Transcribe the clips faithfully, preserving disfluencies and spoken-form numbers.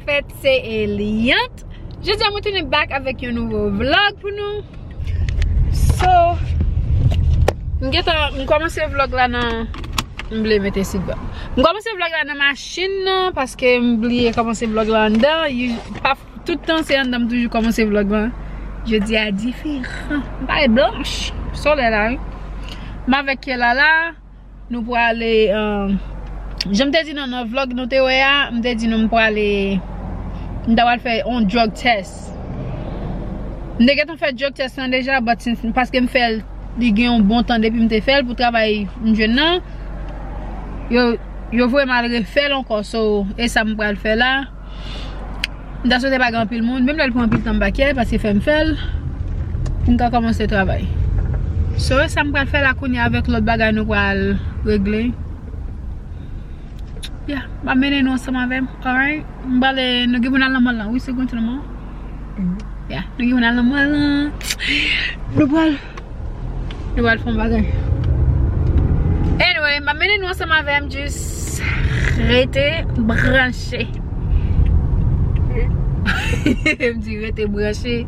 Fèt se Eliante. Jodi a mwen tounen back avèk yon nouvo vlog pou nou. So, m gentan, m kòmanse vlog la nan, m bliye mete seatbelt. M kòmanse vlog la nan machin nan paske m bliye kòmanse vlog la anndan. Usu-, pa, tout tan se anndan m toujou kòmanse vlog la. Jodi a diferan. M parèt blanch. Solèy la, wi. M avèk Kela la. Nou prale, um, jan m te di nou nan vlog nou te wè a, m te di nou m prale, m ta pral fè yon drug test. M te gentan fè drug test lan deja, but since, paske m fè l, li gen yon bon tan depi m te fè l pou travay m jwenn nan. Yo, yo voye m al refè l ankò, so, e sa m pral fè la. M ta swete pa gen anpil moun, menm lè l pran anpil tan m pa kè, paske fè m fè l, pou m ka kòmanse travay. So, e sa m pral fè la kounye a avèk lòt bagay nou pral regle. Yeah, m ap mennen nou ansanm avè m, alright? M prale, nou gen pou n al nan mall lan, wi, se kontinèman. Yeah, nou gen pou n al nan mall lan. Nou pral Nou pral fè yon bagay. Anyway, m ap mennen nou ansanm avè m, just rete branche. M di rete branche.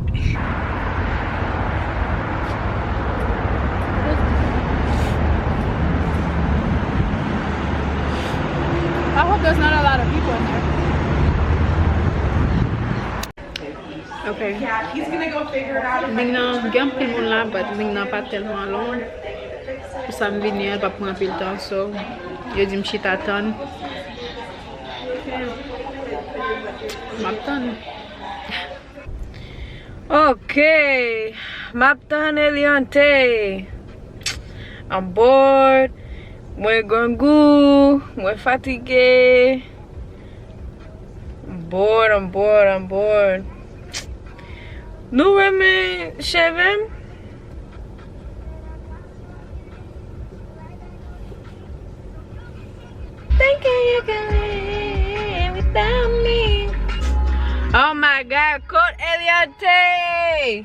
I hope there's not a lot of people in there. Ok. Lig nan gen anpil moun la, but lig nan pa tèlman long. Pou sa m vini an, l p ap pran anpil tan, so, yo di m chita tann. M ap tann. Ok. M ap tann Eliante. I'm bored. Mwen grangou. Mwen fatige. I'm bored, I'm bored, I'm bored. Nou renmen cheve m? Thinking you can live without me. Oh my God, Coach Eliante!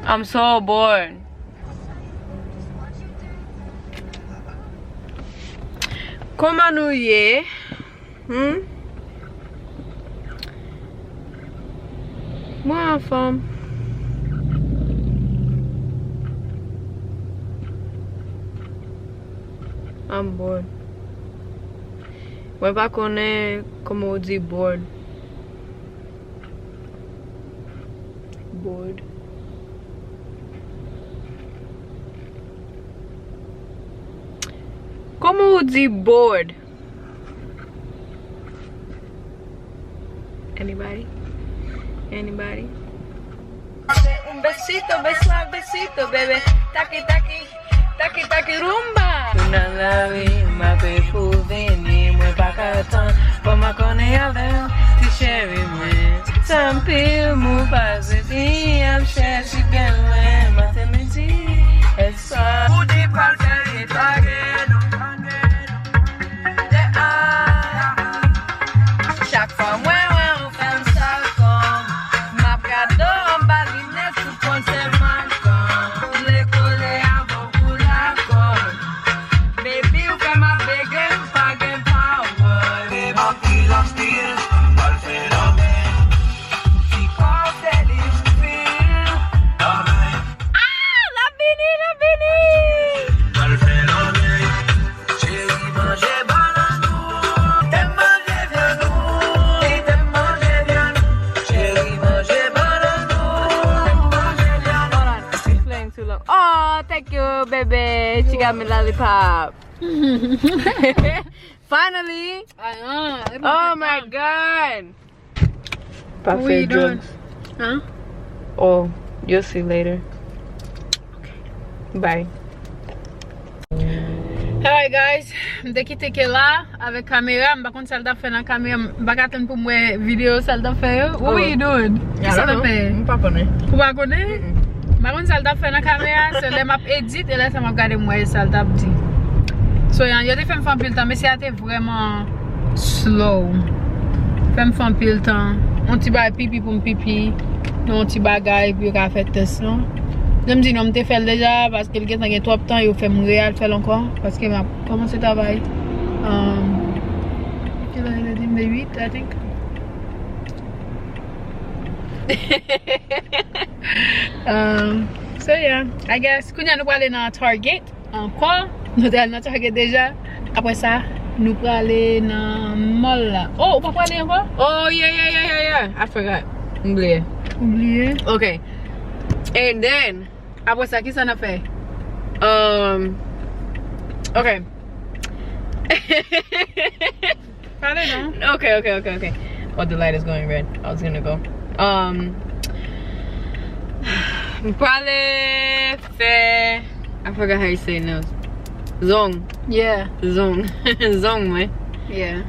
I'm so bored. Kòman nou ye? Hmm? Mwen anfòm. I'm bored. Mwen pa konnen kòman w di bored. Bored. Kòman w di bored? Anybody? Anybody? Un besito, besito, besito, bebé. Taki, taki. Taki taki rumba. Nan lari, m ape pou vini, mwen pa ka tann. Fò m konnen avè w, ti cheri mwen. Tanpri, mou pa vini, ap chèche byen lwen. Maten, midi, e swa. Ou di pral fè lage nou. Chak fwa mwen wè w fè m sal kò m, m ap gade w anba linèt sou pwent Sen Makan. Vle kole avè w pou lakòl. Baby, ou fè m ap bege, m pa gen pawòl. Baby, anpil, anpil, m pral fè lanmè. Ti kò w se li m fil. Ah, l ap vini, l ap vini. M pral fè lanmè. Cheri, manje bannann ou, te manje vyann ou, te manje vyann. Cheri, manje bannann ou, te manje vyann. Hold on, it's playing too low. Oh, thank you, baby. She got me lollipop. Finally. Oh my God. Pa fè drugs. Huh? Oh, you'll see later. Bye. Alright guys, m te kite Kela avèk kamera, m pa konn sa l t ap fè nan kamera, m pa ka tann pou m wè videyo sa l t ap fè yo. What were you doing? Ki sa l t ap fè? M pa konnen. Ou pa konnen? M pa konn sa l t ap fè nan kamera, se lè m ap edit, e lè sa m ap gade m wè sa l t ap di. So, yo te fè m fè anpil tan, mesye a te vrèman slow. Fè m fè anpil tan. On ti bagay pipi pou m pipi. Non, on ti bagay pou yo ka fè tès lan. Jan m di nou, m te fè l deja, paske l gentan gen twòp tan, yo fè m re al fè l ankò, paske m ap kòmanse travay. Um, kilè l ye? Li di m de uit, I think. Um, so yeah, I guess kounye a nou prale nan Target ankò. Nou te al nan Target deja. Apre sa, nou prale nan mall la. Oh, ou pa prale ankò? Oh, yeah, yeah, yeah, yeah, yeah. I forgot. M bliye. Ou bliye? Okay. And then, apre sa, kisa n ap fè? Um, okay. Pale non. Okay, okay, okay, okay. Oh, the light is going red. I was gonna go. Um, m prale fè, I forgot how you say nose. Zong. Yeah. Zong. Zong mwen. Yeah.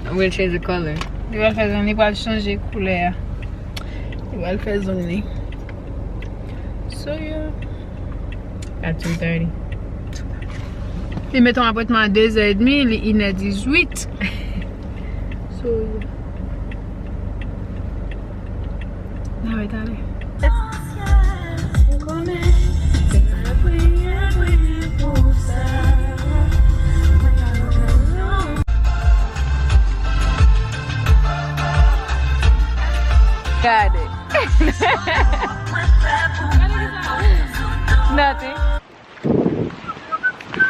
I'm gonna change the color. Li pral fè zong, li pral chanje koulè a. Li pral fè zong li. So yeah. At two thirty. Li mete yon apwentman a de zè edmi, li inè dizuit. So, n a ret ale. Gade. Nothing.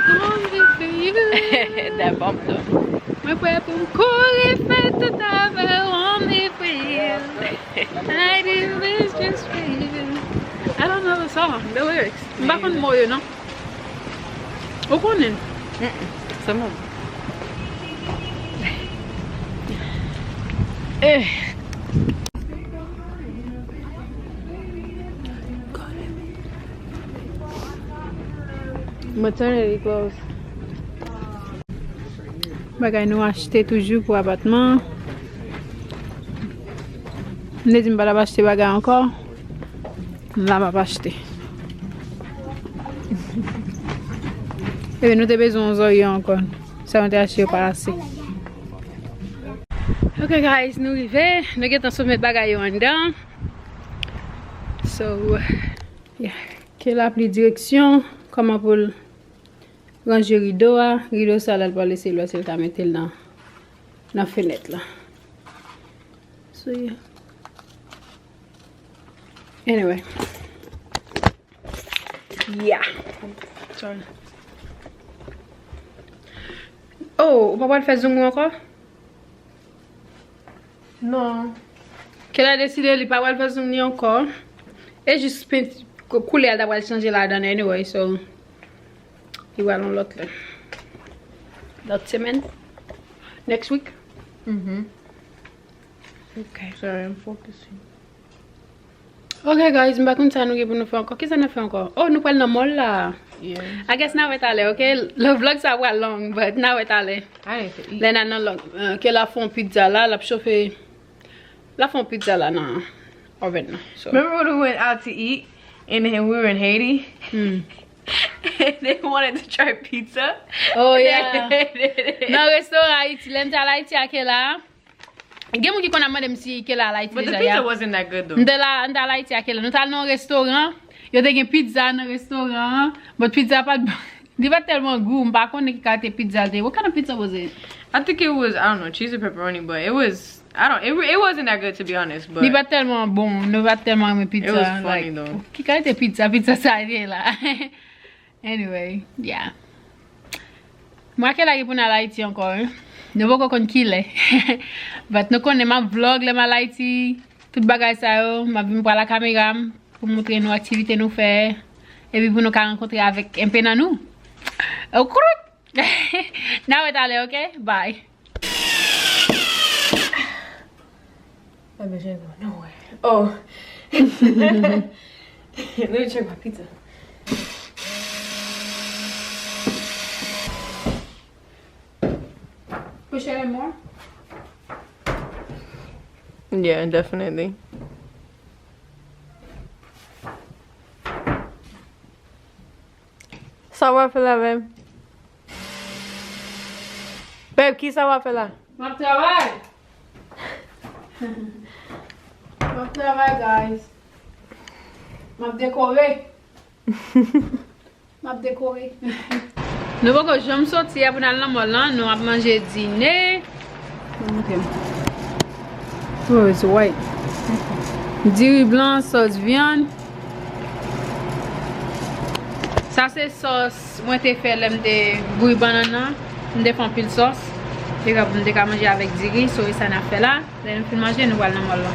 Only for you. That bump though. Mwen prè pou m kouri fè tout avè w, only for you. I do this just for you. I don't know the song, the lyrics. M pa konn mo yo non. Ou konnen? Mm-mm. Sèlman. Eh. Maternity clothes. Bagay nou achte toujou pou apatman. M te di m pa t ap achte bagay ankò. La m ap achte. Epi nou te bezwen yon zòrye ankò. Sa nou te achte yo pa ase. Ok guys, nou rive. Nou gentan sot met bagay yo anndan. So, yeah. Kela pli direksyon kòman pou l ranje rido a. Rido sa la, l pral eseye l wè si l ka mete l nan, nan fenèt la. So, yeah. Anyway. Yeah. Sorry. Oh, ou pa pral fè zong ou ankò? Non. Kela deside li pa pral fè zong li ankò. E jis pent, kou-, koulè a ta pral chanje ladan anyway, so li pral yon lòt lè. Lòt semèn? Next week? Mhm. Ok. Sorry, I'm focusing. Ok guys, m pa konn sa nou gen pou nou fè ankò. Kisa n ap fè ankò? Oh, nou pral nan mall la. Yes. I guess n a wè talè, ok? Le vlog sa pral long, but n a wè talè. I need to eat. Lè n a nan long, euh, Kela fè yon pizza la, l ap chofe. L ap fè yon pizza la nan oven nan. So. Remember when we went out to eat and then we were in Haiti? Hmm. And they wanted to try pizza. Oh yeah. Nan restoran Ayiti, lè m t al Ayiti ak Kela. Gen moun ki konn ap mande m si Kela al Ayiti deja. But the pizza wasn't that good though. M te la, m t al Ayiti ak Kela. Nou t al nan yon restoran. Yo te gen pizza nan restoran an. But pizza pa t bon. Li pa t tèlman gou. M pa konnen ki kalite pizza l te ye. What kind of pizza was it? I think it was, I don't know, cheese and pepperoni, but it was, I don't, it, it wasn't that good to be honest, but li pa t tèlman bon. Nou pa t tèlman renmen pizza. It was funny though. Ki kalite pizza? Pizza sa ye la. Anyway, yeah. Mwen ak Kela gen pou n al Ayiti ankò, wi. Nou poko konn kilè. But nou konnen m ap vlog lè m al Ayiti, tout bagay sa yo, m ap vin pran la kamera m pou montre nou aktivite nou fè, epi pou nou ka rankontre avèk enpe nan nou. Okrout! N a wè talè, ok? Bye. That bitch ain't going nowhere. Oh. Let me check my pizza. Push it in more? Yeah, definitely. Sa w ap fè la menm? Babe, kisa w ap fè la? M ap travay. M ap travay, guys. M ap dekore. M ap dekore. Nou poko janm soti a pou n al nan mall lan. Nou ap manje dine. Mwen montre m. Oh, it's white. Diri blan, sòs vyann. Sa se sòs mwen te fè lè m te bouyi bannann nan. M te fè anpil sòs. Te ka, pou m te ka manje avèk diri. So, e sa n ap fè la. Lè nou fin manje, nou pral nan mòl la.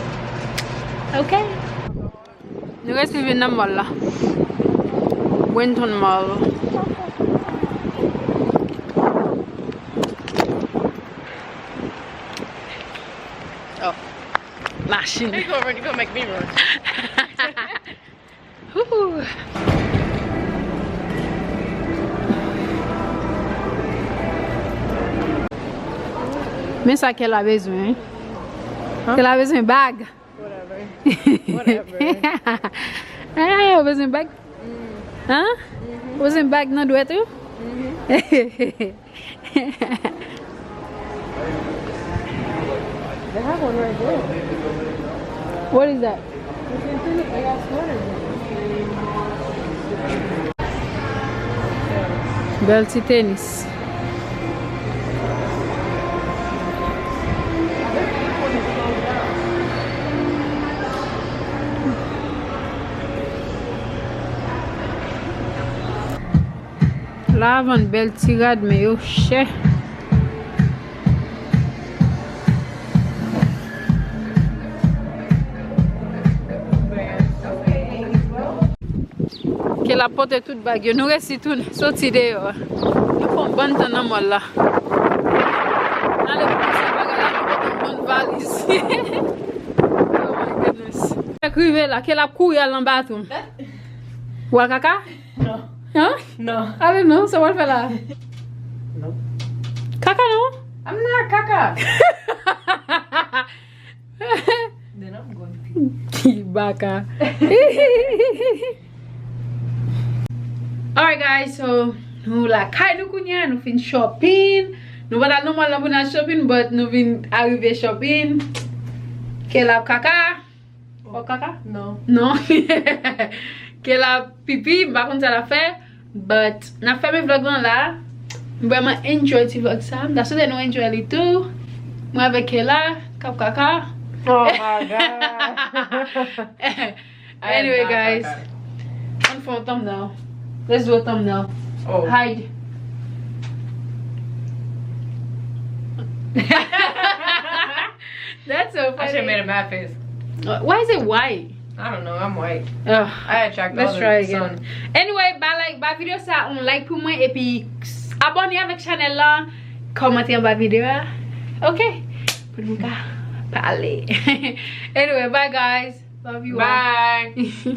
Ok. Nou resi vin nan mòl la. Winton Mall. Oh. Machin. You gonna, you gonna make me run. Woohoo. Men sa Kela bezwen, wi. Kela bezwen bag. Whatever. Whatever. Ah, ou bezwen bag? Hein? Ou bezwen bag nan dwèt ou? They have one right there. What is that? They got sweaters. Bèl ti tenis. La vann bèl ti rad, men yo chè. Kela pote tout bag yo. Nou resi tounen, soti deyò. Nou fè yon bann tan nan mòl la. N ale pou pase bagay la, nou pote yon bann valiz. Oh my goodness. Fèk rive la, Kela ap kouri al nan bathroom. Ou al kaka? Non. Hein? Non. Ale non, sa w al fè la? Non. Kaka non? I'm not kaka. Then I'm going to pee. Baka. Alright guys, so nou lakay nou kounye a, nou fin shopping. Nou pa t al nan mòl lan pou n al shopping, but nou vin arive shopping. Kela ap kaka. Ou ap kaka? Non. Non. Kela ap pipi, m pa konn sa l ap fè. But n ap fèmen vlog lan la. M vrèman enjoy ti vlog sa. M ta swete nou enjoy li tou. Mwen avèk Kela k ap kaka. Oh my God. Anyway guys, ann fè yon thumbnail. Let's do a thumbnail. Oh. Hide. That's so funny. I should have made a mad face. Uh, why is it white? I don't know. I'm white. Ugh. I attract all the sun. Let's try again. Anyway, ba like, ba video sa yon like pou mwen, epi abòne avèk chanèl la, kòmante anba video a. Ok? Pou nou ka pale. Anyway, bye guys. Love you all. Bye.